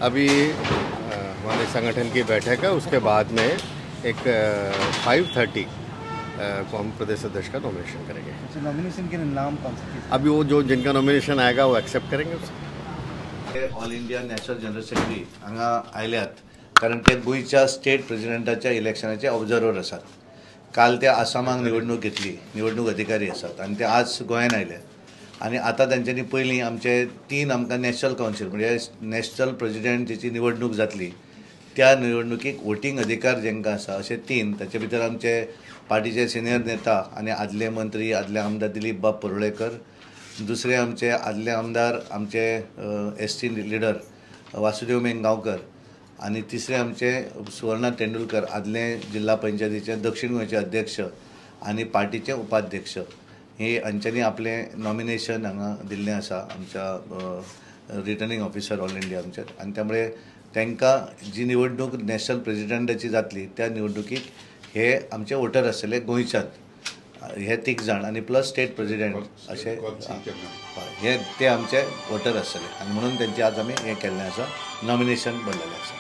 अभी हमारे संगठन की बैठक है, उसके बाद में एक 5:30 को हम प्रदेश अध्यक्ष का नॉमिनेशन करेंगे। अच्छा, नॉमिनेशन के नाम कौन से? अभी वो जो जिनका नॉमिनेशन आएगा वो एक्सेप्ट करेंगे उसे। All India national general secretary हांगा आयल्यात कारण ते गोंयच्या स्टेट प्रेजिडेंटाच्या इलेक्शनाचे ऑब्जर्वर आसात। काल ते आसामाक निवडणूक घेतली, निवडणूक अधिकारी आसात आनी ते आज गोंयान आयले आनी आतां तांच्यांनी पयलीं आमचे 3 आमकां नॅशनल कावन्सील म्हणजे नॅशनल प्रेजिडेंटाची निवडणूक जातली त्या निवडणुकीक वोटींग अधिकार जेंकां आसा अशे 3, ताचे भितर आमचे पार्टीचे सिनियर नेता आनी आदले मंत्री आदले आमदार दिलीप बाब परुळेकर, दुसरे आमचे आदले आमदार आमचे S T leader Vasudev Meng Gaonkar आनी तिसरे आमचे सुवर्णा तेंडुलकर आदले जिल्हा पंचायतीचे दक्षिण गोंयचे अध्यक्ष आनी पार्टीचे उपाध्यक्ष, हे हांच्यांनी आपलें नॉमिनेशन हांगा दिल्लें आसा आमच्या रिटर्निंग ऑफिसर ऑल इंडिया आमच्या। आनी त्यामुळे तांकां जी निवडणूक नॅशनल प्रेजिडेंटाची जातली त्या निवडणुकीक हे आमचे वोटर आसतले गोंयच्यान, हे 3 जाण आनी प्लस स्टेट प्रेजिडेंट अशे हे ते आमचे वोटर आसतले आनी म्हणून तेंचे आज आमी हें केल्लें आसा, नॉमिनेशन भरलेलें आसा।